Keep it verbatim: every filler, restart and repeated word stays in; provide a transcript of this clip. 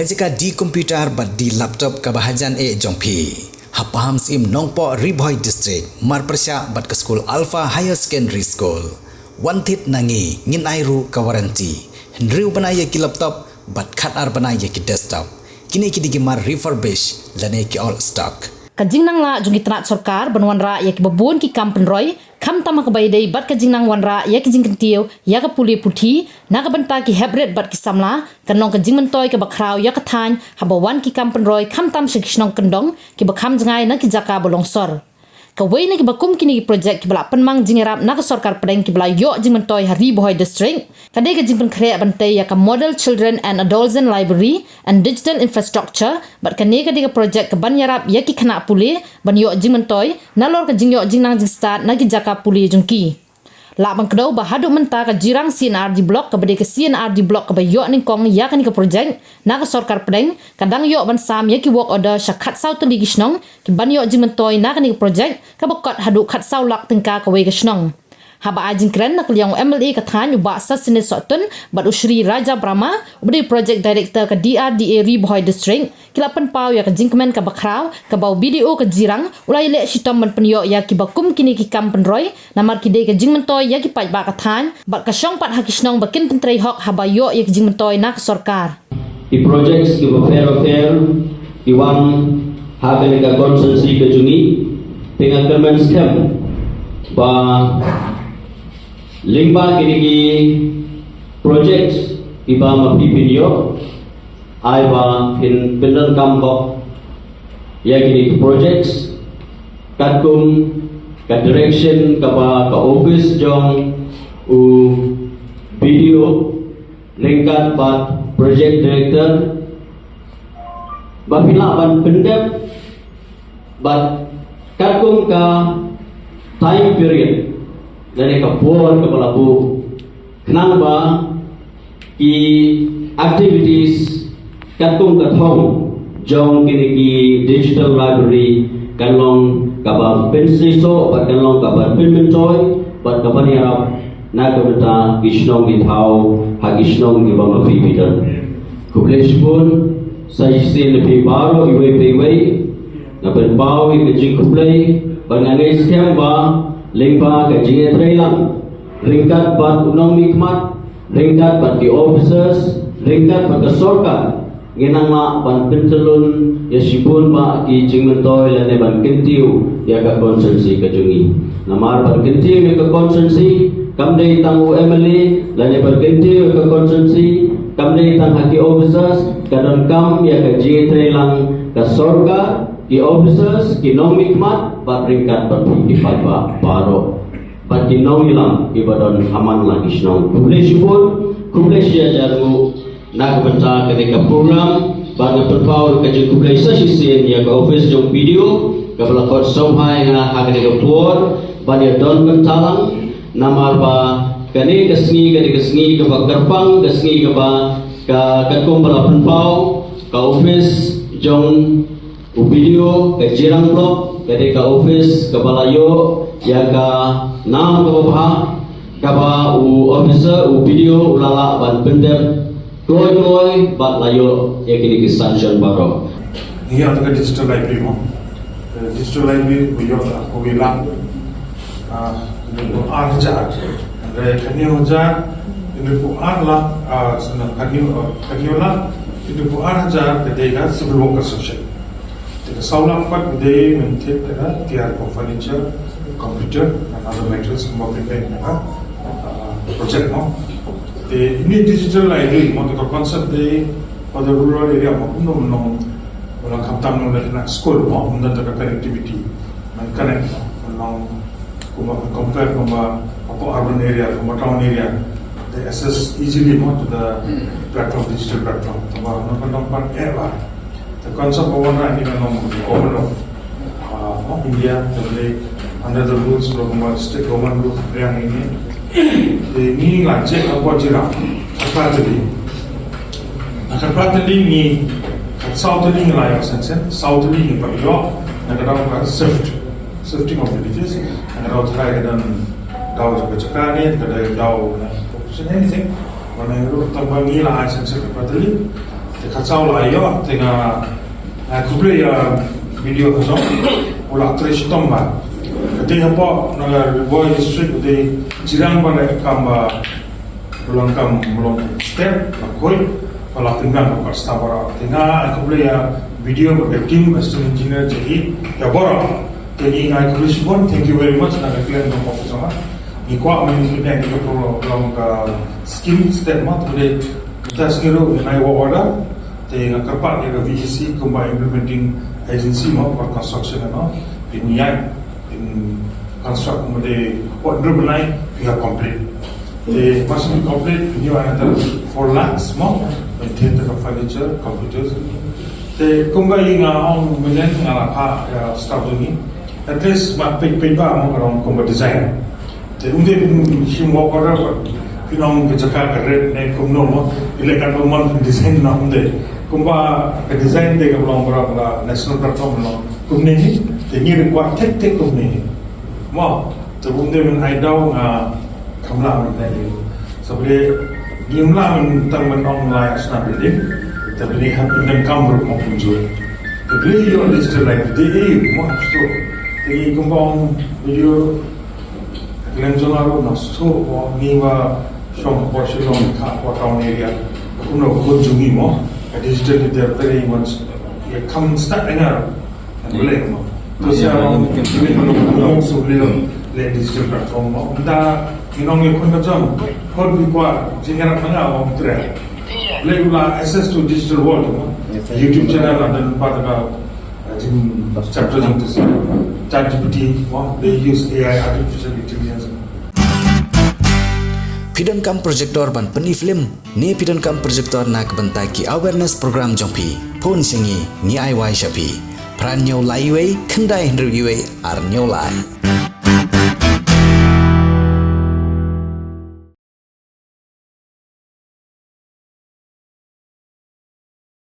Ka jaka de computer bad de laptop kaba hajan eh jong phi. Ha Pahamsyiem Nongpoh, Ri Bhoi District, marpyrshah bad ka skul Alpha Higher Secondary School, wan thied na ngi, ngin ai ruh ka warranty. Hynriew bnai ïa ki laptop bad khatar bnai ïa ki desktop. Kine ki dei ki mar refurbish lane ki old stock. Ka jingnang lah jong ki tnat sorkar ban wanrah ïa kiba bun ki kam pynroi, khamtam ha kaba ïadei bad ka jingnang wanrah ïa ki jingkyntiew ïa ka pule puthi na ka bynta ki heprit bad ki samla, kan long ka jingmyntoi kaba khraw ïa ka thaiñ haba wan ki kam pynroi, khamtam sha ki shnong kyndong kiba kham jngai na ki jaka ba longsor. Kawei na kiba kum kine ki projek kiba la pynmang jingïarap na ka sorkar pdeng kiba la ïoh jingmyntoi ha Ri Bhoi District ka dei ka jingpynkhreh ban tei ïa ka Model Children and Adolescent Library and Digital Infrastructure, bad kane ka dei ka projek kaban ïarap ïa ki khynnah pule ban ïoh jingmyntoi nalor ka jingïoh jingnang jingstad na ki jaka pule jong ki. Lah ban kdew ba haduh mynta ka Jirang C and R D Block kaba dei ka C and R D Block kaba ïoh nyngkong ïa kane ka projek na ka sorkar pdeng, ka dang ïoh ban sam ïa ki work order sha khatsaw tylli ki shnong kiban ïoh jingmyntoi na kane ka projek, kaba kot haduh khatsaw lak tyngka kawei ka shnong. Haba ai jingkren na ka liang u M L A ka thaiñ, u Bah Sosthenes Sohtun, bad u Shri Raja Brahma, uba dei Project Director ka D R D A Ri Bhoi District, ki la pynpaw ïa ka jingkmen kaba khraw kaba u B D O ka Jirang u la ïaleh shitom ban pynïoh ïa kiba kum kine ki kam pynroi, namar ki dei ka jingmyntoi ïa ki paidbah ka thaiñ bad ka shong pat ha ki shnong ba kin pyntrei hok haba ïoh ïa ki jingmyntoi na ka sorkar. Ki projects kiba pher bapher ki wan ha kane ka constituency ka jong ngi, te nga kyrmen skhem ba lyngba kine ki projects kiba ma phi phin ïoh, ai ba phin pyndonkam bok ïa kine ki projects katkum ka direction kaba ka office jong u B D O ryngkat bad project director, ba phi lah ban pyndep bad katkum ka time period lane ka por kaba la buh, khnang ba ki activities katkum ka thong jong kine ki digital library kan long kaba pynseisoh bad kan long kaba pynmyntoi bad kaban ïarap na ka bynta ki shnong ki thaw ha ki shnong kiba ma phi phi don. Khublei shibun sa shisien na phi baroh iwei pa iwei. Nga pynpaw ïa ka jingkhublei bad nga ngeit skhem ba lyngba ka jingïatreilang ryngkat bad u nongmihkhmat, ryngkat bad ki officers, ryngkat bad ka sorkar, ngin nang lah ban pyntyllun ïa shibun bah ki jingmyntoi lane ban kyntiew ïa ka constituency ka jong ngi. Namar ban kyntiew ïa ka constituency kam dei tang u M L A, lane ban kyntiew ïa ka constituency kam dei tang ha ki officers, ka donkam ïa ka jingïatreilang ka sorkar, ki officers, ki nongmihkhmat, bad ryngkat bad ki paidbah baroh, bad ki nongïalam kiba don ha man la ki shnong. Khublei shibun, khublei shihajar nguh na ka bynta kane ka program, bad nga pynpaw ka jingkhublei sa shisien ïa ka office jong B D O kaba la khot sngewbha ïa nga ha kane ka por ban ïadon bynta lang, namar ba kane ka sngi, kane ka sngi kaba kyrpang, ka sngi kaba, ka, katkum ba la pynpaw, ka office jong u B D O ka Jirang Block ka dei ka office kaba la ïoh ïa ka nam kaba bha, kaba u officer u B D O u la lah ban pyndep kloi kloi bad la ïoh ïa kine ki sanction baroh. Ngi ïa ka digital library mo. Eh, digital library ba ïoh da kawei lak, ah, hynñiew phew ar hajar. Hynrei hynñiew hajar, hynñiew phew ar lak, ah, hynñiew, hynñiew lak, hynñiew phew ar hajar ka dei ka Civil Work Association. Te ka saw lak pat ka dei ban thied ka tiar ka furniture, computer, and other matters kumba pynbeit na ka, ah, project mo. Te ine digital library mo, te ka concept dei for the rural area mo, kumno mo nong, mo nong khamtam nong na school mo, mo nong ka connectivity, man connect mo, mo nong kumba compare kumba hapoh urban area, kumba town area, they access easily mo to the platform, digital platform. Kumba nong kan nong pan eh ba. The concept of one, I think, nong government of, uh, of India, the, under the rules of government, state government rules, yang ini, ini lanjut apa jiran, apa tadi? Khatphra tylli ngi, khatsaw tylli ngi la ïoh sanction, saw tylli ngi pat ïoh, na ka daw ka shift, shifting of the villages, na ka daw trai ka don daw jaka jaka ne, ka daw daw na population anything, wan ngi ruh tang ba ngi la ai sanction khatphra tylli. Te ka saw la ïoh, te nga, nga khublei ïa B D O ka jong, u la trei shitom bha. Ka dei hapoh na ka Ri Bhoi district, u dei Jirang ba leh kam ba, u long kam, u long step, ba khuid, ba la pynbna ka step baroh. Te nga khublei ïa B D O bad ka team, assistant engineer, jong ki, ïa baroh. Te ngi nga khublei shibun, thank you very much, na ka kyrteng jong ka office jong nga. Ngi kwah mynta ngi ka pro-, long ka scheme step ma, te dei mynta sngi ruh ngi ai work order. Te nga kyrpad ïa ka V E C kumba implementing agency ma for construction ma. Phin ïaid, phin construct kumba dei, what, hynriew bnai phi hap complete. Te once you complete, you are another four lakhs ma. Maintain the furniture, computers. Te kumba i nga ong mynne nga la phah ïa staff jong ngi. At least ma peit peit ba ma ka long kumba design. Te ym dei phin shim work order ba phin ong ka jaka ka rate ne kumno mo. Phi leh katno mon phin design na, ym dei. Kumba ka design te ka long ba la national platform long. Kumne hi, te ngi require thik thik kumne hi. Mo, te ym dei phin ai daw nga kham lah mynne hi. Sa phi dei ngim lah mynta tang ban ong lai asna building. Te phi dei hap phin donkam ruh mo kumjuh. Te phi dei ïoh digital library dei hi mo hap shuh. Te ngi kumba ong video Khlem jong nga ruh nga sngewthuh ba ngi ba shong hapoh Shillong, hapoh town area, kumno ka khun jong ngi mo, ka digital literacy, ïa kham start ïa nga ruh. Kan boleh mo. To sia long, kini ko long, long so boleh long, leh digital platform mo. Mynta ngi nong ïa khun ka jong, khun ki kwah jingïarap na nga mo, tre. Leh u la access to digital world mo. YouTube channel, and then part of Jing chapter jong te sa, ChatGPT, mo, they use A I, artificial intelligence. Phi donkam projector ban pyni film, ne phi donkam projector na ka bynta ki awareness program jong phi. Phone sha ngi, ngi ai wai sha phi. Phra hynñiew lai wei, khyndai hynriew wei, ar hynñiew lai.